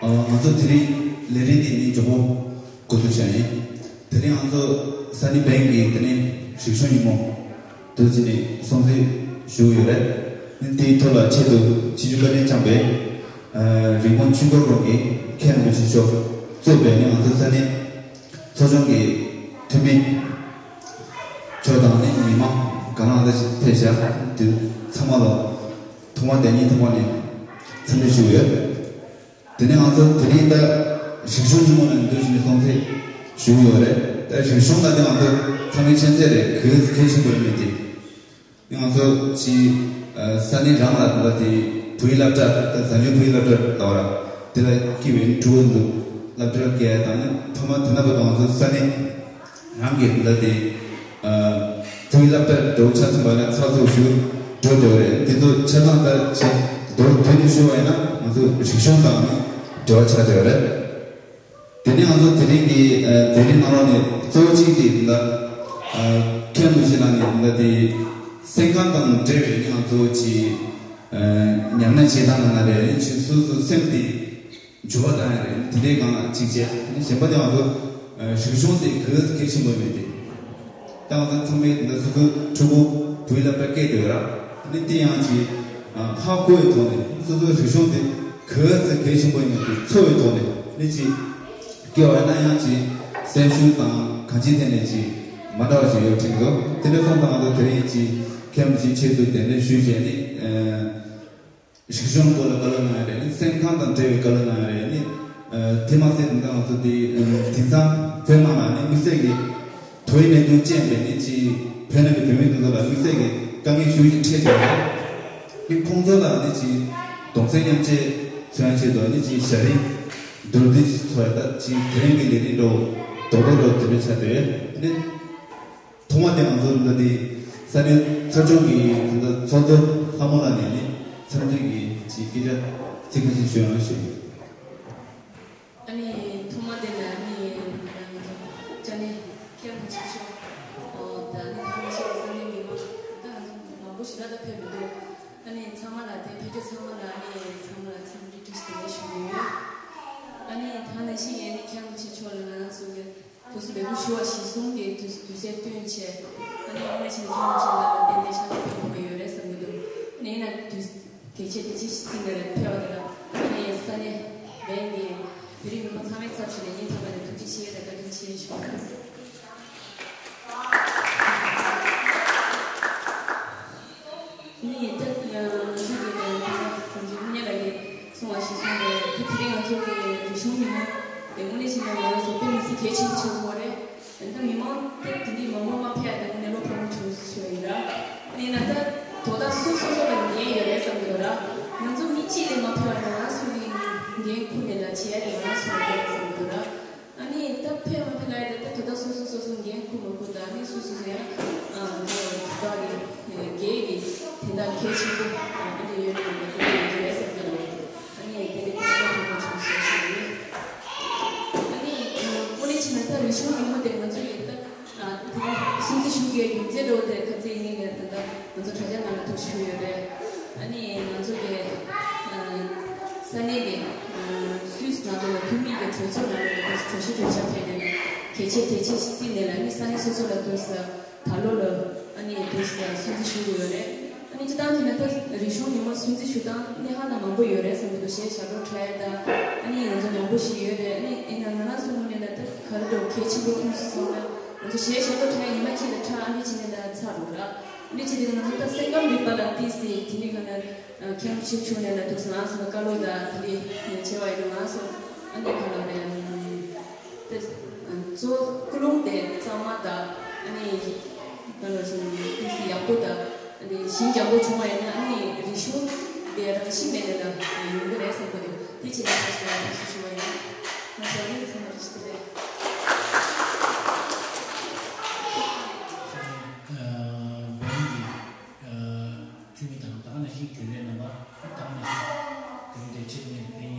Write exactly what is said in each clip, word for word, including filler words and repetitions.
ང་ཚོ་དེ་རིང་ལས་རིམ་འདི་ནི་མགྱོགས་པོ་འགོ་འཛུགས་བྱས་ཡིན། དེ་རིང་ང་ཚོ་ས་གནས་བན་གྱི་དེ་ནས་རིག་གཞུང་ཉིན་མོ་དུ་ཕྱིན་ནས་སྲུང་བརྩི་ཞུ་གི་ཡོད་རེད། ནི་དེའི་ཐོག་ལ་ཆེད་དུ་ཆིབས་བསྒྱུར་བཀའ་དྲིན་བསྐྱངས་པའི་རིག་དངོས་ཆུ་འགོ་རོང་གི་མཁན་རིན་པོ་ཆེ་མཆོག་གཙོས་པའི་ནི་ང་ཚོ་ས་གནས་ཚོགས་ཆུང་གི་འཐུས་མི་མཆོག་དང་ནི་མི་མང་གང་རུང་ད་ཕེབས་ཤག་དེ་ཚང་མ་ལ་ཐོག་མ་དེ་ཉིད་ཐོག་མ་ནས་འཚམས་འདྲི་ཞུ་གི་ཡོད། དེ་ནས་ང་ཚོ་དེ་རིང་ད་རིག་གཞུང་ཉིན་མོ་ལ་འདུག་བྱས་ནས་སྲུང་བརྩི་ཞུ་གི་ཡོད་རེད། ད་རིག་གཞུང་ལ་དེ་ང་ཚོ་ཚང་མས་མཁྱེན་གསལ་རེད། གལ་གལ་ཆེན་པོ་ཡིན་མིན་དེ། ང་ཚོ་ཅི་ས་གནས་རང་ལ་ད་དེ་བོད་ཡིག་སློབ་གྲྭ་ད་བཟང་སྤྱོད་བོད་ཡིག་སློབ་གྲྭ་ལ་བ་ར་དེ་ལ་སྐྱིད་པའི་ཕྲུ་གུ་འདུག་སློབ་གྲྭ་བརྒྱད་དང་ནི་ཐོག་མ་དེ་ན་བར་དུ་ང་ཚོ་ས་གནས་རང་གི་ད་དེ་བོད་ཡིག་སློབ་གྲྭ་འགྲོ་ཆ་ཚང་བ་ན་ཚགས་ཚུད་ཞུ་འགྲོ་འགྲོ་རེད། འདི་ཚོ་ཆ་ཚང་ད་ཆེ་མདོར་བསྡུས་ནས་ཞུ་བ་ཡིན་ན་ང་ཚོ་རིག་གཞུང་དང་ནི་འབྲེལ་བ་ཆགས་བསྡད་ཡོད་རེད། དེ་ནས་ང་ཚོ་དེ་རིང་གི་ཨ་མཛད་རིམ་ནང་ལོགས་ནས་གཙོ་བོ་གཅིག་དེ་ཡིན་ལ། ཨ་མཁན་རིན་པོ་ཆེ་ལགས་ནས་ཡིན་ལ་དེ་སེམས་ཁམས་དང་འབྲེལ་བའི་ནི་ང་ཚོ་ཅིག་ཨ་ཉམས་ལེན་བྱེད་སྟངས་ལ་ན་རེ་ཅིག་སོ་སོ་སེམས་དེ་འགྱུར་བ་བཏང་ཡ་རེད། དེ་འདྲའི་སྒང་ལ་གཅིག་བྱས། གཞན་པ་དེ་ང་ཚོ་ཨ་རིག་གཞུང་དེ་གལ་གལ་ཆེན་པོ་མེད་དེ། ད་ང་ཚོ་ཚང་མས་འདི་སོ་སོའི་ཕྲུ་གུ་བོད་ཡིག་སློབ་གྲྭ་སྐྱེལ་འདོད་ར། ནི་དེ་ཡང་ཅིག་ཧ་གོ་བའི་ཐོག་ནས་སོ་སོའི་རིག་གཞུང་དེ་གལ་ཆེ་གལ་ཆེན་པོ་ཡིན་པའི་འཚོ་བའི་ཐོག་ནས་ནི་ཅིག་སྐྱེ་བ་ཡིན་ན་ཡང་ཅིག་སེམས་ཤུགས་དང་གང་ཅིའི་ཐད་ནས་ཅིག་མ་འདྲ་བ་ཅིག་ཡོད་དྲན་གྱི་འདུག་དེ་འདྲ་སོང་ཙང་ང་ཚོ་དེ་རིང་ཅིག་མཁན་པོ་ཅིག་ཆེད་དུ་གདན་འདྲེན་ཞུས་བྱས་ནི། རིག་གཞུང་སྐོར་ལ་བཀའ་སློབ་གནང་ཡ་རེད། ནི་སེམས་ཁམས་དང་འབྲེལ་བའི་བཀའ་སློབ་གནང་ཡ་རེད། ནི་ཨ་དེ་མ་ཟད་དེང་སང་ང་ཚོ་དེ་ཨ་དེང་སང་བོད་ནང་ལ་ནི་དམིགས་བསལ་གྱི་བོད་ཡིག་གནད་དོན་ཅན་པའི་ནི་ཅིག་བོད་ནང་གི་བོད་མི་དེ་ཚོ་ལ་དམིགས་བསལ་གྱི་དཀའ་ངལ་ཤུགས་ཆེ་འཕྲད་བྱུང་བ་རེད། ནི་ཁོང་ཚོ་ལ་ནི་ཅིག་གདུང་སེམས་མཉམ་སྐྱེད་མཚོན་ཆེད་དུ་ནི་ཅིག་ཞབས་རིམ་མདོར་བསྡུས་ཤིག་འཚོགས་ཡ། ད་ཅིག་དེ་རིང་གི་ལས་རིམ་འགྲོ་རྡོག་རྡོག་རྡོག་དེ་འདྲ་ཆགས་བསྡད་ཡོད། ནི། ཐོག་མ་དེ་ང་ཚོ་འདི་འདི་ས་གནས་ཚོགས་ཆུང་གི་འདི་ཚོགས་གཙོ་ལྷ་མོ་ལགས་ནས་ནི་འཚམས་འདྲི་གི་ཅིག་སྐད་ཆ་ཚིག་ཁ་ཤས་ཞུ་ཡང་ཞུ། ཨ་ནི་ཐོག་མ་དེ་ལ་ནི་ང་ཚོ་ཅ་ནེ་མཁན་པོ་ཆེ་མཆོག་ཨོ་ད་ནི་ཐོག་མ་ཞིག་ས་གནས་མི་མང་ད་ང་ཚོ་མང་པོ་ཞིག་ལ་ད་ཕེབས་མི་འདུག་ཨ་ནི་ཚང་མ་ལ་དེ་ཕེབས་རྒྱུ་ཚང་མ་ལ་ནི་ཚང་མ་ལ་འཚམས་འདྲི་བཀྲ་ཤིས་བདེ་ལེགས་ཞུ་གི་ཡོད། ཨ་ནི་ད་ནང་བཞིན་ངས་ནི་མཁན་པོ་ཆེ་མཆོག་ལ་ང་རང་ཚོ་གི་དུས་སུ་ལས་འགུལ་ཞུ་བ་གཞིར་བཟུང་གི་དུས་དུས་ཚོད་བཏོན་བྱས། ཨ་ནི་དངོས་གནས་བྱས་ན་ཁྱེད་རང་ཚོ་ལ་ཏན་ཏན་ཕྱག་ལས་ཕེབས་དགོས་ཀྱི་ཡོད་རེད་བསམ་གྱི་འདུག་ཨ་ནི་ཡིན་ན་དུས་གལ་ཆེ་གལ་ཆེ་ཞིག་བརྩིས་ནས་ཕེབས་པ་དེ་ལ་ཨ་ནི་ས་གནས་བན་གྱི་བོད་རིགས་མི་མང་ཚང་མའི་ཚབ་བྱས་ནས་སྙིང་ཐག་པ་ནས་ཐུགས་རྗེ་ཆེ་དང་བཀའ་དྲིན་ཆེ་ཞུ། ནི་ད་ང་ཚོ་གི་ད་ང་ཚོ་དངོས་གནས་ལ་ཡི་གསུང་བ་ཞིག་གསུངས་པས། དེ་དེ་རིང་ང་ཚོ་གི་རིག་གཞུང་ཉིན་མོ་དེ་དངོས་གནས་བྱས་ན་ང་རང་ཚོ་དཔེ་མི་སྲིད་གལ་ཆེན་པོ་ཆགས་ཡོད་རེད། ད་མི་མང་དེ་དེ་འདྲའི་མང་པོ་མ་ཕེབས་ཡ་དེ་དངོས་གནས་བློ་ཕམ་པོ་བྱུང་ཞུ་བ་ཡིན་ར། ཡིན་ན་ད་དོ་བདག་སོ་སོ་སོ་ལ་འགན་ཡོད་རེད་བསམ་གྱི་འདུག་ར། ང་ཚོ་མི་གཅིག་ལས་མ་ཕེབས་པ་ན་ང་རང་ཚོ་གི་འགན་ཁུར་ནས་ལ་བྱེད་ཡ་དེ་ང་རང་ཚོ་ལ་ཡོད་རེད་བསམ་གྱི་འདུག་ར། ཨ་ནི་ད་ཕེབས་མ་ཕེབས་ལ་ཡ་དེ་ད་དོ་བདག་སོ་སོ་སོ་སོ་འགན་ཁུར་མ་ཁུར་དང་ཨ་ནི་སོ་སོ་སོ་ཡང་ཨ་ང་ཚོ་དོ་བདག་གི་འགན་གྱི་དེ་འདྲ་གལ་ཆེན་པོ་ཨ་ནི་ཡོད་རེད་མ་གཏོགས་ཡོད་རེད་བསམ་གྱི་འདུག་ཨ་ནི་དེ་འདྲ་དེ་འདྲ་ཕེབས་མ་བྱུང་སོ་སོ་ཡིན། ཨ་ནི་དངོས་གནས་བྱས་ན་ད་རིག་གཞུང་ཉིན་མོ་དེ་ང་ཚོ་ཡིན་ད། ཨ་དེ་སྲུང་བརྩི་ཞུ་གི་རྒྱུ་མཚན་འདྲ་བོ་དེ་ག་ཚོད་ཡིན་ནའི་ད་ལྟ་ང་ཚོ་དྲ་རྒྱ་ནང་ལ་ཐུག་ཞུས་ཡོད་རེད། ཨ་ནི་ང་ཚོ་གི་ཨ་ས་གནས་ཀྱི་ཨ་སུད་སི་ནང་ལོགས་ལ་བོད་མི་གི་གྲོས་ཚོགས་ནང་ལོགས་ལ་གྲོས་གྲོས་གཞི་གྲོས་འཆར་ཕེབས་ནས་གལ་ཆེ་གལ་ཆེ་ཞིག་བརྩིས་ནས་ལ་ནི་ས་གནས་སོ་སོ་ལ་དུས་ད་ལོ་ལ་ཨ་ནི་དུས་སྲུང་བརྩི་ཞུ་གི་ཡོད་རེད། ཨ་ནི་སྤྱིར་བཏང་བྱས་ན་ད་རིག་གཞུང་ཉིན་མོ་སྲུང་བརྩི་ཞུ་སྟངས་ནི་ཧ་ལས་མང་པོ་ཡོད་རེད་བསམ་གྱི་འདུག་གཞས་ཞབས་བྲོ་འཁྲབ་ཡ་དང་ཨ་ནི་ང་ཚོ་མང་པོ་ཞིག་ཡོད་རེད། ཨ་ནི་ཡིན་ན་ང་རང་ཚོ་ངོས་ནས་ད་ད་ག་རེ་འདྲ་བོ་གལ་ཆེན་པོ་ཨིན་སོང་ན་ང་ཚོ་གཞས་ཞབས་བྲོ་འཁྲབ་ཡ་ཉི་མ་གཅིག་ལ་འཁྲབ་ཨ་ནི་བྱས་ནས་ད་ཚར་འགྲོ་ར། ཨ་ནི་བྱས་ནས་ང་ཚོ་ད་སེམས་ཁམས་རིག་པ་ལ་ཏོག་ཙམ་དེ་འདྲའི་ག་ནས་མཁན་པོ་ཆེ་མཆོག་ནས་ལ་ཐུགས་སུ་ང་ཚོ་ལ་བཀའ་སློབ་དང་དེ་འདྲའི་བྱས་པ་ཡིན་ན་ང་ཚོ་ཨ་ནི་ག་ལ་རེད། དེ་གཙོ་བོ་ཀུན་སློང་དེ་གཙང་མ་དང་ཨ་ནི་ག་ལ་ཞིག་ཏོག་ཙམ་ཡག་པོ་དང་ཨ་ནི་ཞིང་ཡག་པོ་བྱུང་བ་ཡིན་ན་ཨ་ནི་རིག་གཞུང་དེ་རང་བཞིན་མེད་ནས་ལ་ཡོང་གི་རེད་བསམ་གྱི་འདུག་དེ་བྱས་ན་ཁྱེད་ཚོ་ལ་ཐུགས་སུ་ཞུ་བ་ཡིན། ང་ཚོ་ཨ་ནི་ཚང་མ་བཀྲ་ཤིས་བདེ་ལེགས། བོད་མི་གི་འཐུས་མི་དང་ད་ག་ནང་བཞིན་རྒྱུན་ལས་རྣམ་པ་ད་ག་ནང་བཞིན་དེ་རིང་འདིར་ཆེད་དུ་ཕེབས་མཁན་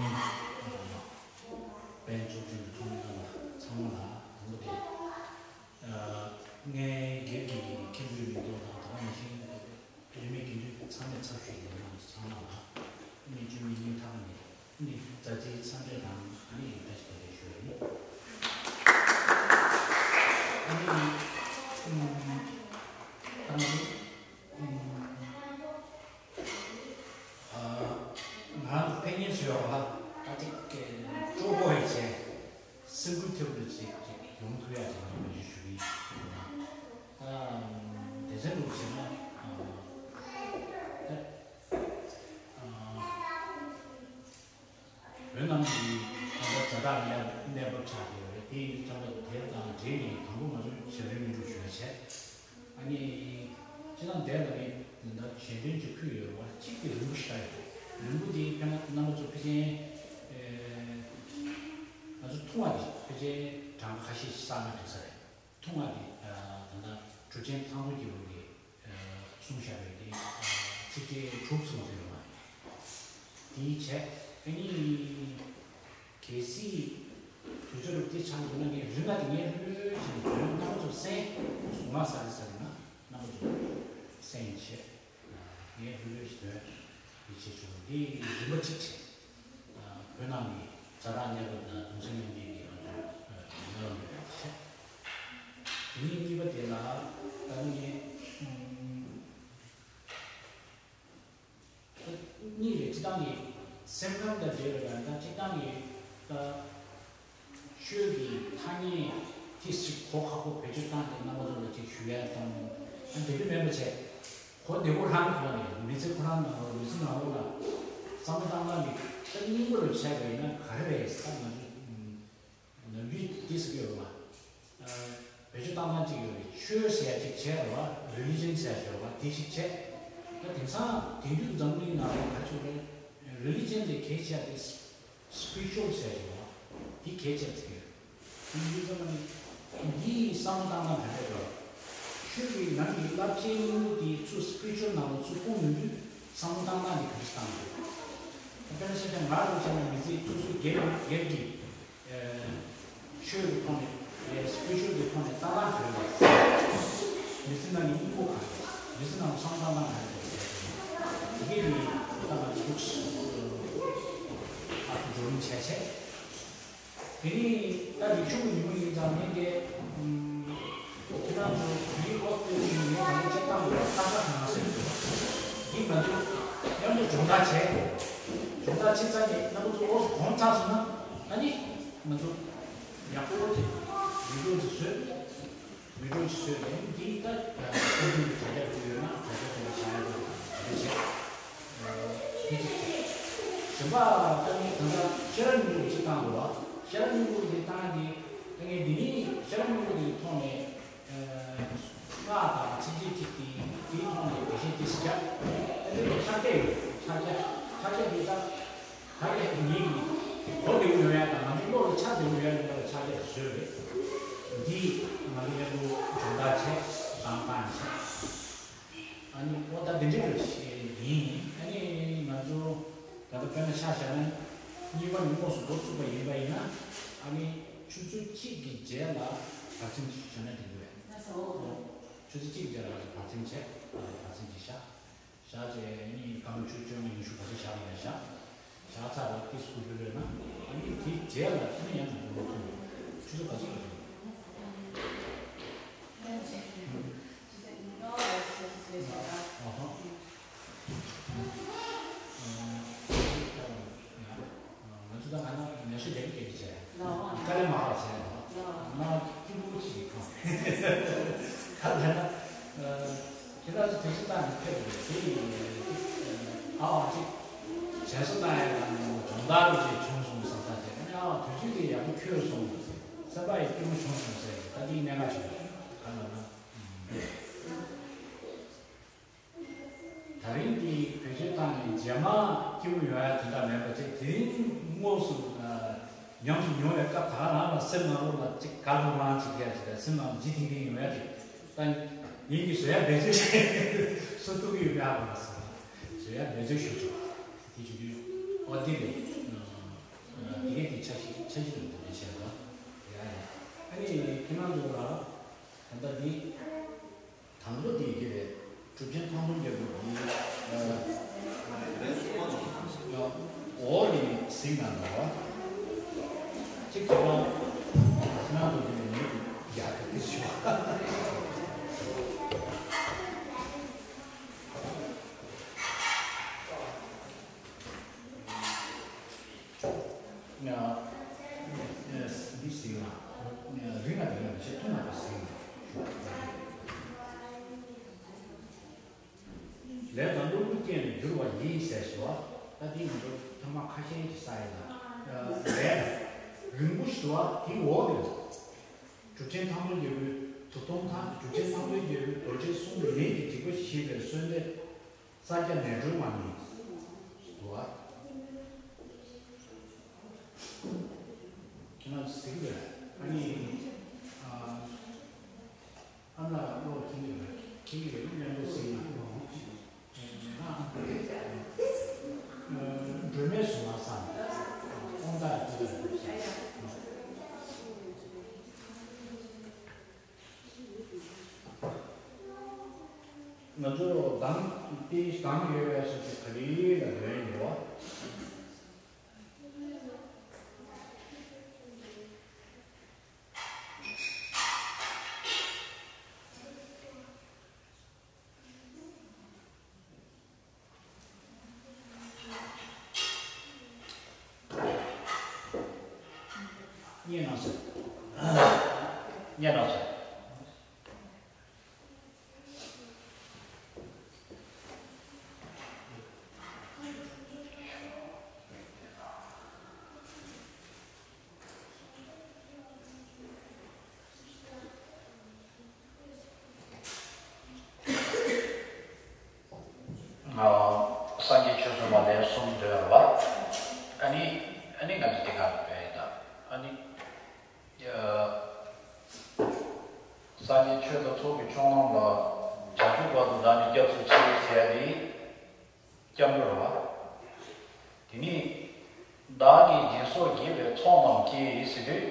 བན་ཚོགས་ཆུང་གི་ཚོགས་མི་རྣམ་པ་ཚང་མ་ལ་དང་པོ་དེ། ངས་སྒེར་གྱི་མཁན་པོའི་མིང་ཐོག་དང་ད་ག་ནང་བཞིན་རིས་མེད་དགེ་འདུན་ཚང་མའི་ཚབ་ཞུས་ནས་ཚང་མ་ལ་ཨ་ནི་བཅུ་མི་སྙིང་ཐག་ནས་ཨ་ནི་མཛའ་བརྩེའི་འཚམས་འདྲི་དང་ ནི་ཡིན་ད་ཞིག་དེ་ཞུ་ཡ་ཡིན། ཨ་ནི་ཨུམ་ད་ནི་ཨུམ་ཨ་ང་རང་ཚོ་ཕན་ཉེན་བཟོ་ཡ་བ་ད་ཅིག་སྤྲོ་པོ་ཡིན་བྱས་སེམས་འགུལ་ཐེབས་པ་ཅིག་ཅིག་ཡོང་ཐུབ་ཡ་ཅིག་ང་ཚོ་མི་ཞུ་གི་ཡིན། ཨ་དེ་ཚོའི་ལུགས་བྱས་ན་ཨ་ད་ཨ། བོད་ནང་གི་ད་ལྟ་ཛ་དྲག་གནས་གནས་བབ་ཆགས་ཀྱི་ཡོད་རེད། དེ་ཡིན་ཙང་ད་དེ་དང་འབྲེལ་ནས་དང་པོ་ང་ཚོ་གཞན་དོན་སྙིང་བསྡུས་ཞུ་ཡ་བྱས། ཨ་ནི་སྤྱི་བཏང་དེ་ལ་ནི་ད་གཞན་དོན་གྱི་ཁུལ་ཡོད་རེད་བ། གཅིག་དེ་རིང་པོ་ཞིག་ཡོད་རེད། རིང་པོ་དེ་དཔེར་ན་རྣམ་པ་ཚོ་ཕལ་ཆེར་ཨེ་ང་ཚོ་ཐུང་བ་དེ་ཕལ་ཆེར་གྲངས་ཀ་ཁ་ཤས་ཤིག་བསགས་ན་འགྲིག་ས་རེད། ཐུང་བ་དེ་ད་ལྟ་གྲུབ་ཆེན་ཐང་སྟོང་རྒྱལ་པོ་གིས་གསུངས་བཞག་པའི་དེ་ཚིགས་བཅད་དྲུག་ཙམ་ཙམ་ཡོད་མ་རེད། དེའི་བྱས་ཨ་ནི་གལ་སྲིད་དུས་ཚོད་རུབ་དེ་ཆགས་འདུག་ན་ངས་རིམ་པ་དེ་ངས་ལྷོད་ལྷོད་བྱས་ནས་འདོན། རྣམ་པ་ཚོ་གསན། ང་ས་རེ་ས་རེ་ན་རྣམ་པ་ཚོ་གསན་བྱས། ངས་ལྷོད་ལྷོད་ཞིག་འདོན་ཡིད་ཆེས་བྱུང་། འདི་རིམ་པ་གཅིག་བྱས། བོད་ནང་གི་ཛ་དྲག་གནས་བབ་དང་གདུང་སེམས་མཉམ་སྐྱེད་ཀྱི་ང་ཚོའི་ལམ་ལུགས་བྱས། དེ་ནས་གཉིས་པ་དེ་ལ་ད་ངས་གཉིས་རེད། སྤྱི་བཏང་གི་སེམས་ཁམས་དང་འབྲེལ་བའི་ལམ་དང་། སྤྱི་བཏང་གི་ད་ཆོས་ཀྱི་ཐ་སྙད་ཏིས་ཅིག་གོ་ཁག་པོ་བེད་སྤྱོད་བཏང་སྟེ་རྣམ་པ་ཚོ་ལ་ཅིག་ཞུ་ཡ་དང་། ཨ་དེ་འདྲ་མེད་པ་བྱས། གོ་བདེ་པོ་རང་གི་ཐོག་ནས་མི་ཚེ་ཁོ་རང་ནང་ལོགས་མི་ཚེ་ནང་ལོགས་ལ་བསམ་བློ་བཏང་སྟངས་ཀྱི་ད་སྙིང་པོ་རུ་བྱས་པ་ཡིན་ན་ག་རེ་རེད་ཟེར། ང་ཚོ་ནམ་རྒྱུན་ཏིས་ཀྱི་ཡོད་པ། བེད་སྤྱོད་བཏང་སྟངས་གཅིག་ཡོད་རེད། ཆོས་ཟེར་ཡ་གཅིག་བྱས་རེད་བ། རི་ལི་ཇན་ཟེར་ཡ་ཡོད་རེད་བ། དེ་གཅིག་བྱས། ད་དེང་སང་དེང་དུས་འཛམ་གླིང་ནང་ལ་ག་ཅིག་རེད། རི་ལི་ཇན་ལས་གལ་ཆེ་བ་དེ་སི་པི་རི་ཅུ་ཨལ་ཟེར་ཡ་ཡོད་རེད་བ། དེ་གལ་ཆེ་བ་ཟེར་གྱི་ཡོད། དེ་ཡིན་དུས་ཙམ་པ་ནི་འདིའི་བསམ་བློ་བཏང་སྟངས་ག་འདྲ་འདྲ། ཆོས་ཀྱི་ནང་གི་རླབས་ཆེན་གཉིས་པོ་དེ་ཚུར་སི་པི་རི་ཅུ་ཨལ་ནང་ལ་ཚུར་སྤུངས་ཡོང་དུས་བསམ་བློ་བཏང་སྟངས་དེ་ག་འདྲ་ཞིག་བཏང་དགོས། དཔེར་ན་ཆ་བཞག་ང་རང་བྱས་ན་མི་ཚེ་སོ་སོའི་སྒེར་སྒེར་གྱི་ཆོས་ཀྱི་ཐོག་ནས་ཡ་སི་པི་རི་ཅུ་ཨལ་གྱི་ཐོག་ནས་ལྟ་སྟངས་ག་རེ་རེད། མི་ཚེ་ནང་གི་སྙིང་པོ་ག་རེ་རེད། མི་ཚེ་ནང་བསམ་བློ་བཏང་སྟངས་ག་རེ་རེད་ཟེར་ཏེ། དེ་གས་ནི་ད་ང་ཚོ་ཐུགས་སུ་ཨ་ཐུགས་སྦྱོང་བྱས་བྱས། དེ་ནི་ད་རིག་གཞུང་གི་ཉིན་མོ་ཡིན་ཙང་ངས་དེ་ཁྱེད་རང་ཚོ་དེའི་ཨོ་སྟོད་ཀྱི་ངས་ད་ལྟ་ཆེ་སྟངས་ལ་ལྟ་ས་གང་ཟེར་དུས། འདི་ང་ཚོ་མཉམ་དུ་སྦྱོང་བརྡར་བྱས། སྦྱོང་བརྡར་བྱེད་ཚར་ནས་རྣམ་པ་ཚོ་ཨོ་སུ་གོམས་ཚར་སོང་ན། ཨ་ནི་ང་ཚོ་ཡག་པོ་དེ་ཡིག་ཐོག་ཅིག་བཟོས། མི་འགྲོ་ཞིག་བཟོས་ནས་འདི་ལྟ་ཁོང་ཚོའི་དྲ་རྒྱ་དེ་ཡོད་ན་དྲ་རྒྱ་དེ་ལ་བཞག་ཡ་དང་དེ་འདྲ་བྱས། དེ་གཅིག་བྱས། གཞན་པ་ད་ནི་ད་ལྟ་ཤེས་རབ་སྙིང་པོ་གཅིག་བཏང་འདུག་བ། ཤེས་རབ་སྙིང་པོ་དེ་བཏང་ཡ་དེ་ད་ངས་འདི་ནི་ཤེས་རབ་སྙིང་པོ་དེ་ཐོག་ནས་སྔགས་དང་ཚིགས་བཅད་གཅིག་དེ་དེའི་ཐོག་ནས་འགྲེལ་བཤད་དེ་ཞིག་བརྒྱབ། ཨ་ནི་ཕྱག་རྒྱ་ཡོད། ཕྱག་རྒྱ་ཕྱག་རྒྱ་དེ་ད། ད་ཡ་ངེད་ཀྱི་གོ་བདེ་པོ་ཡོང་ཡ་དང་ང་ཚོ་བློ་ལ་འཆར་བདེ་པོ་ཡོང་ཡ་ཡིན་པ་ལ་ཕྱག་རྒྱ་བཟོས་རེད། འདི་ང་ཚོ་མཉམ་དུ་སྦྱོང་བརྡར་བྱས་རང་བཏང་བྱས། ཨ་ནི་ཨོ་ད་འདི་འདྲ་ཞིག་ཡིན། ཨ་ནི་ང་ཚོ་ད་ལྟ་དཔེར་ན་ཆ་བཞག་ན་གཉིས་པ་ནས་དངོས་སུ་འགོ་བཙུགས་པ་ཡིན་པ་ཡིན་ན། ཨ་ནི་ཆུ་ཚོད་གཅིག་གི་རྗེས་ལ་བར་མཚམས་ཤིག་བྱས་ན་འགྲིག་གི་རེད། ཆུ་ཚོད་གཅིག་གི་རྗེས་ལ་བར་མཚམས་བྱས། བར་མཚམས་ཅིག་བཞག་བཞག་བྱས་ནི་སྐར་མ་བཅུ་བཅོ་ལྔ་ཉི་ཤུ་ག་ཚོད་བཞག་པ་ཡིན་ན་བཞག་བཞག་ཚར་བ་ཏིས་ཀུ་ལུ་ལོས་ན། ཨ་ནི་དེའི་རྗེས་ལ་ཨ་ནི་ཡང་ང་ཚོ་སློབ་ཐུན་ཆུ་ཚོད་ག་ཚོད་ལ་རེད། ཨ་ཧ། ང་ཚོ་ད་ང་ན་ངལ་གསོ་རྒྱག་གི་རྒྱག་གི་བྱས། དཀའ་ལས་མ་ཁག་བྱས། ང་སྐྱིད་པོ་ཞིག་གང་། ད་ལྟ་ན་ཁྱེད་རང་ཚོ་དུས་ཚོད་བཏང་ནས་ཕེབས་དགོས། དེ་ཡིན་ཨ་ཅིག་དྲན་གསོ་བཏང་ཡ་དང་སྦྱོང་བརྡར་ཅིག་བྱུང་སོང་བསམ་ས་དེ་ཨ་དུས་ཚོད་དེ་ཡག་པོ་འཁྱོལ་སོང་། སེམས་པ་ཡི་སྐྱིད་པོ་བྱུང་སོང་ཟེར་ད་དེའི་གནད་འགག་ཆེ་བ་ག་ལ་ན། ད་རིང་འདི་བེད་སྤྱོད་བཏང་ནས་རྗེས་མ་སྐྱིད་པོ་ཡོང་ཡ་དེ་འདྲ་མེད་པ་བྱས། དེ་རིང་དངོས་སུ་ཉམས་སུ་མྱོང་བའི་སྐབས་ད་ག་རང་ལ་སེམས་ནང་ལོགས་ལ་ཅིག་དགའ་ལྷང་ལྷང་ཅིག་ཡ་ཅིག་དང་སེམས་ནང་ལ་ལྗིད་ཐིང་ཐིང་ཡོང་ཡ་ཅིག་ད་ངེད་ཀྱིས་བཟོ་ཡ་བེད་སྤྱོད་བྱས་བཟོ་ཐུབ་ཀྱི་ཡོད་མེད་ཨ་ཁོ་ན་ཟེར་བཟོ་ཡ་བེད་སྤྱོད་ཞུ་ཆོག་དེ་བྱེད་དུས་ཨོ་དེ་རེད། དེ་གས་དེ་འཆར་གཞི་འཆར་གཞི་ལ་འདི་འདྲ་བྱས་པ་ཡ་རེད། ཨ་ནི་ཁྱེད་རང་ཚོ་ལ་ད་ལྟ་འདི། དང་པོ་དེ་ཡི་གེ་རེད། གྲུབ་ཆེན་ཐང་སྟོང་རྒྱལ་པོ་གིས་འོག་ནས་གཟིགས་གནང་འདུག་བ། ཅིག་ཅིག་ལ་སྣང་དུ་དེ་ནས་ཉིད་དུ་ཡག་གི་ཞུ་བ། ཡ། ཡ། འདི་ཟིན་ལ། ཡ། རིང་ལ་རིང་ལ་ཞིག་ཐུང་ལ་ཟིན་ལ་ཞུ་བ། ལས་དང་གློ་བུར་རྐྱེན་ལས་འགྱུར་བ་ཡིན་ཟེར་ཞུ་བ། ད་འདི་ང་ཚོ་ཐ་མ་ཁ་ཤས་ཀྱི་ས་ཡིན་ལ། ལས་རིང་པོ་ཞུ་བ་དེའི་འོག་ཏུ། གྲུབ་ཆེན་ཐང་སྟོང་རྒྱལ་པོའི་ཐུགས་དམ་ཐང་གྲུབ་ཆེན་ཐང་སྟོང་རྒྱལ་པོའི་རྡོ་རྗེ་གསུང་གི་ལན་གྱི་འཇིགས་པ་ཞི་བའི་གསོལ་འདེབས། ས་སྐྱ་ནད་གྲོལ་མ་ནི་འདུག་བ། ཁྱེད་རང་གཟིགས་པས་ཨ་ནི། ཨ། ཨ་ན་བློ་ཁྱེད་ཀྱི་རེད། ཁྱེད་ཀྱི་རེད། སྙན་པོ་ཟིན་ན། སྒྲོལ་མའི་གཟུངས་སྔགས་བསམ། དབང་ཐང་གི་ཚུལ་ལ་འགྲུབ་ཤོག་ང་ཚོ་གདམས་དེ་གདམས་ཡོད་པའི་སོ་སོ་ག་ལེ་ལ་འདོན་ཡོད། ཉན་ན་སོ། ཉན་ན་སོ། སངས་རྒྱས་ཆོས་གསུངས་པ་ལན་གསུམ་འདོན་རོགས། ཨ་ནི། ཨ་ནི་ང་ཚོ་དེ་ག་ལ་བས་ད། ཨ་ནི། ཡ། སངས་རྒྱས་ཆོས་དང་ཚོགས་ཀྱི་མཆོག་རྣམས་ལ། བྱང་ཆུབ་བར་དུ་བདག་ནི་སྐྱབས་སུ་མཆི་ཟེར་ཡ་དེ། སྐྱབས་འགྲོ་རོགས། དེ་ནི། བདག་གིས་སྦྱིན་སོགས་བགྱིས་པའི་ཚོགས་རྣམས་ཀྱིས་ཟེར་དུས།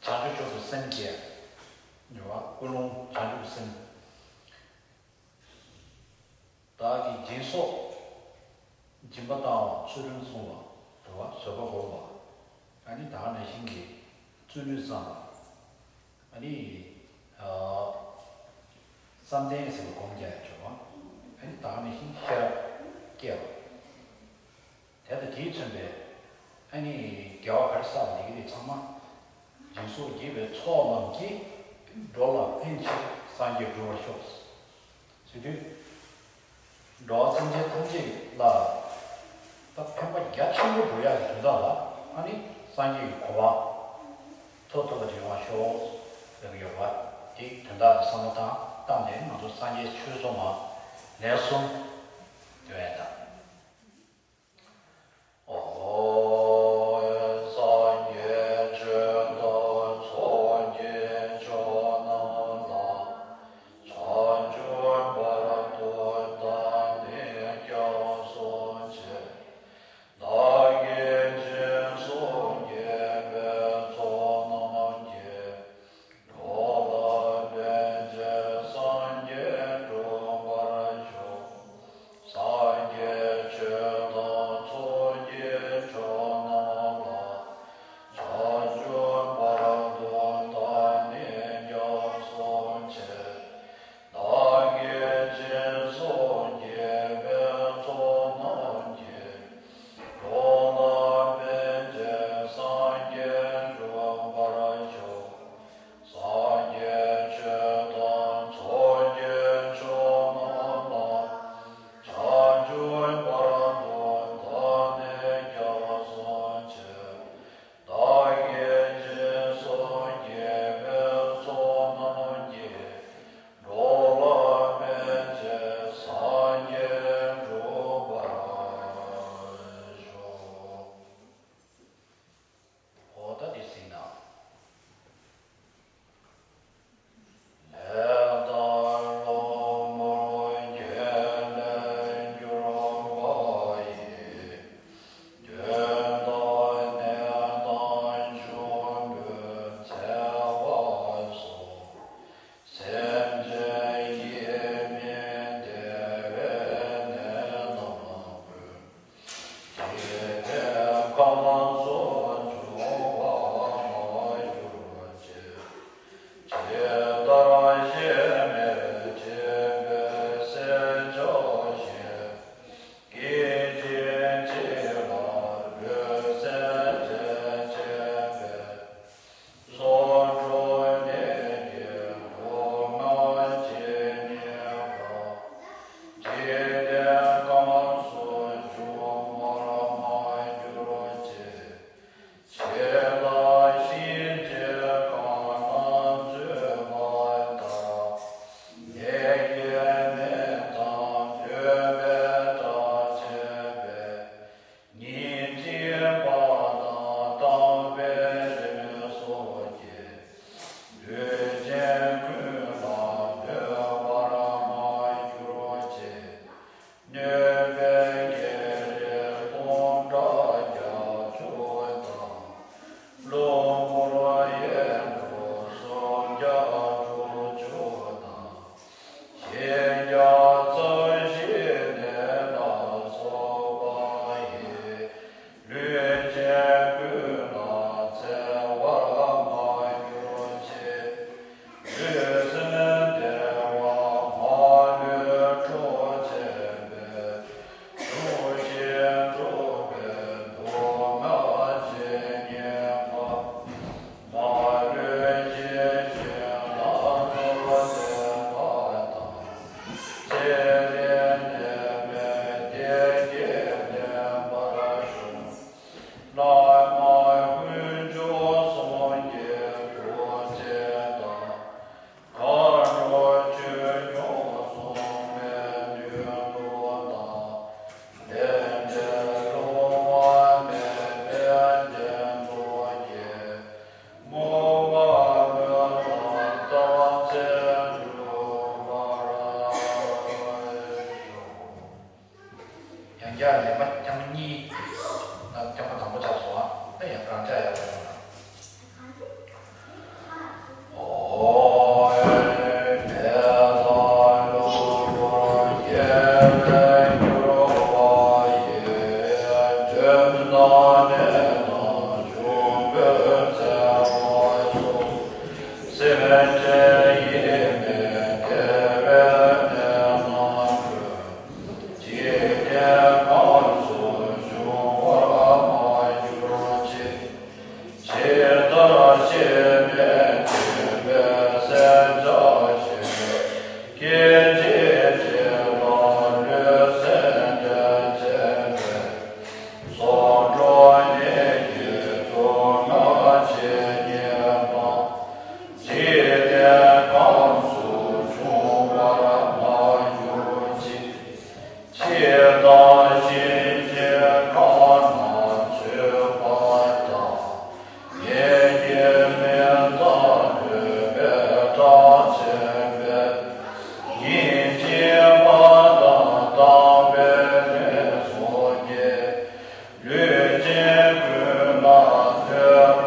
བྱང་ཆུབ་མཆོག་ཏུ་སེམས་བསྐྱེད། ཡོད་པ་ཀུན་སློང་བྱང་ཆུབ་སེམས། བདག་གིས་སྦྱིན་སོགས། སྦྱིན་པ་བཏང་བ། ཚུལ་ཁྲིམས་བསྲུང་བ། འགྲོ་བ་བཟོད་པ་བསྒོམ་པ། ཨ་ནི་ད་ག་ནང་བཞིན་གྱི་བརྩོན་འགྲུས་བསམ་པ། ཨ་ནི། ཨ། བསམ་གཏན་ཟེར་བའི་སྒོམ་རྒྱག་ཡ་བྱུང་བ། ཨ་ནི་ད་ག་ནང་བཞིན་ཤེས་རབ་སྐྱེ་བ། དེ་དང་དེས་མཚོན་པའི་ཨ་ནི་དགེ་བ་ག་རེ་བསགས་པ་དེ་གི་དེ་ཚང་མ། སྦྱིན་སོགས་བགྱིས་པའི་ཚོགས་རྣམས་ཀྱིས་འགྲོ་ལ་ཕན་ཕྱིར་སངས་རྒྱས་འགྲུབ་པར་ཤོག་ཟེར་དུས། འགྲོ་བ་སེམས་ཅན་ཐམས་ཅད་ལ་ད་ཕན་པ་རྒྱ་ཆེན་པོ་འགྲོ་ཡག་གི་དོན་དག་ལ་ཨ་ནི་སངས་རྒྱས་ཀྱི་གོ་འཕང་ཐོབ་ཐུབ་པ་དེ་ཡོང་བར་ཤོག་ཟེར་གྱི་ཡོད་པ་དེ་དོན་དག་ལ་བསམ་བློ་བཏང་བཏང་ནས་ང་ཚོ་སངས་རྒྱས་ཆོས་གསུངས་པ་ལན་གསུམ་འདོན་ཡ་དང་། ཨོ། སངས་རྒྱས་ཆོས་དང་ཚོགས་ཀྱི་མཆོག་རྣམས་ལ། བྱང་ཆུབ་བར་དུ་བདག་ནི་སྐྱབས་སུ་མཆི། བདག་གིས་སྦྱིན་སོགས་བགྱིས་པའི་ཚོགས་རྣམས་ཀྱིས། འགྲོ་ལ་ཕན་ཕྱིར་སངས་རྒྱས་འགྲུབ་པར་ཤོག་སངས་རྒྱས་ པའི་རིམས་སོགས་ཀྱིས། ལུས་ཅན་ཀུན་ལ་གནོད་པར་མ་གྱུར་ཅིག། གནོད་པའི་བགེགས་རིགས་སྟོང་ཕྲག་བརྒྱད་ཅུ་དང་། གློ་བུར་དབྱེ་བ་སུམ་བརྒྱ་དྲུག་ཅུ་དང་། གཞལ་བྱ་ཚར་གཅིག་ནད་ལ་སོགས་པ་ཡིས། ལུས་ཅན་ཀུན་ལ་འཚེ་བར་མ་གྱུར་ཅིག། ལུས་སེམས་བདེ་བ་མ་ལུས་འཕྲོག་བྱེད་པའི། དུག་ཅན་འཁྲུགས་པའི་དུག་ལྔ་ཇི་སྙེད་པ། མ་ལུས་ཇི་བཞིན་ལ་སོགས་བསྟན་པ་དང་། ཚེ་རིང་ནད་མེད་བདེ་སྐྱིད་ལྡན་པར་ཤོག། བླ་མ་དཀོན་མཆོག་གསུམ་གྱི་ཐུགས་རྗེ་དང་། མཁའ་འགྲོ་ཆོས་སྐྱོང་སྲུང་མའི་ནུས་མཐུ་དང་། ལས་འབྲས་སླུ་བ་མེད་པའི་བརྟན་པོ་གྱིས། མུ་མེད་མོས་པ་དང་རྟག་འཚལ་འགྲུབ་པར་ཤོག། ཡང་བསྐྱར་ལན་པ་རྐྱང་གཉིས། ད་རྐྱང་པ་དང་པོ་ཆགས་སོང་ཨ། ད་ཡང་རང་ཅག་ཡང་བསྐྱར་ཡོང་ན། འཇིག་རྟེན་ཁམས་སུ་འབྱུང་བར་མ་གྱུར་ཅིག། ཇི་ལྟར་སྐྱེ་མེད་སྡིག་པའི་སེམས་བྱ་ཞིང་། སྐད་ཅིག་གཅིག་ལ་ལུས་སེམས་འདྲེན་བྱེད་པའི། སྲོག་འཕྲོག་ནད་ཀྱི་དུག་ལྔ་ཇི་སྙེད་པ། འཇིག་རྟེན་ཁམས་སུ་འབྱུང་བར་མ་གྱུར་ཅིག། འཆི་བདག་གཤིན་རྗེའི་ཁ་ན་ཚོད་པ་དང་། ངན་གྱི་མིང་དང་གནོད་པའི་སྐྲག་བྱེད་པའི། ཉིན་གཅིག་པ་དང་དག་པའི་ལས་སོགས་ཀྱིས། ལུས་ཅན་ཀུན་ལ་གནོད་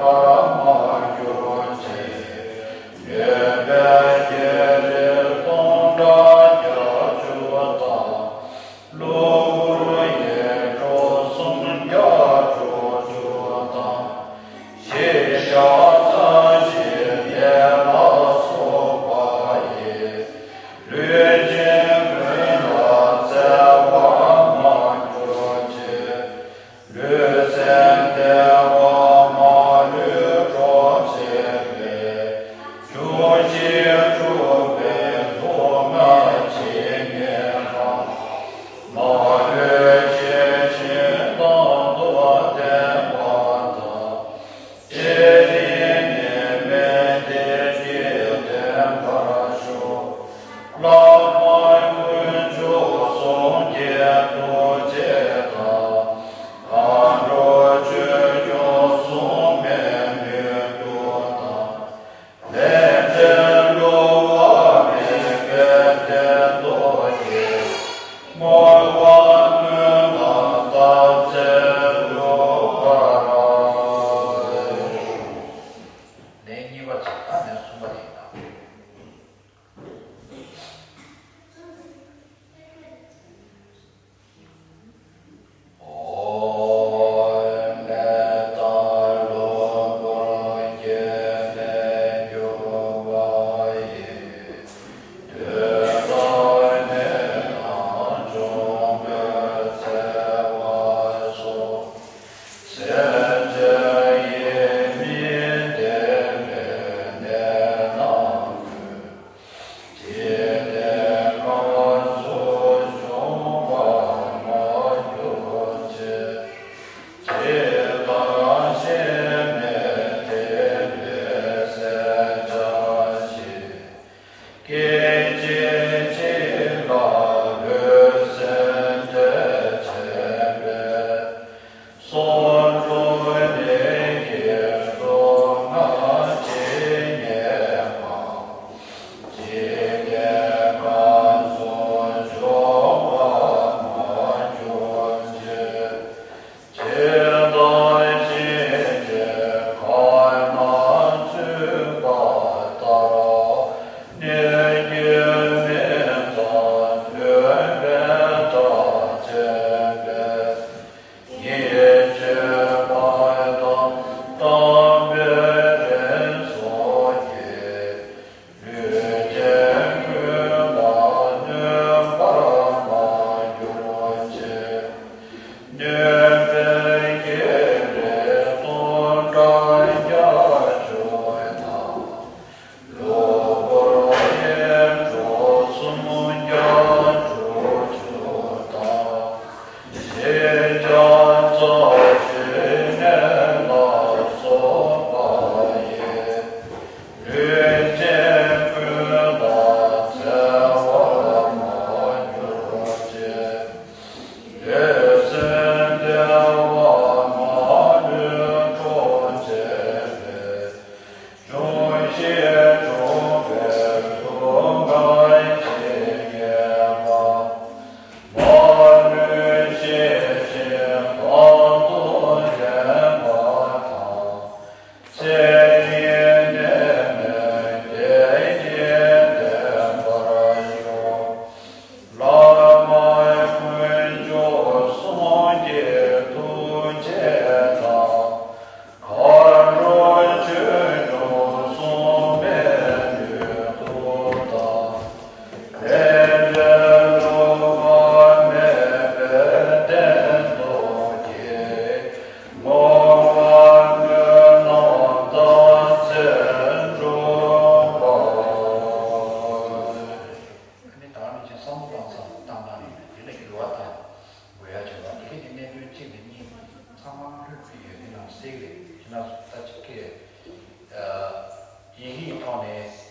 ཡིན་གྱི་ཡོད་ཐོག་ནས།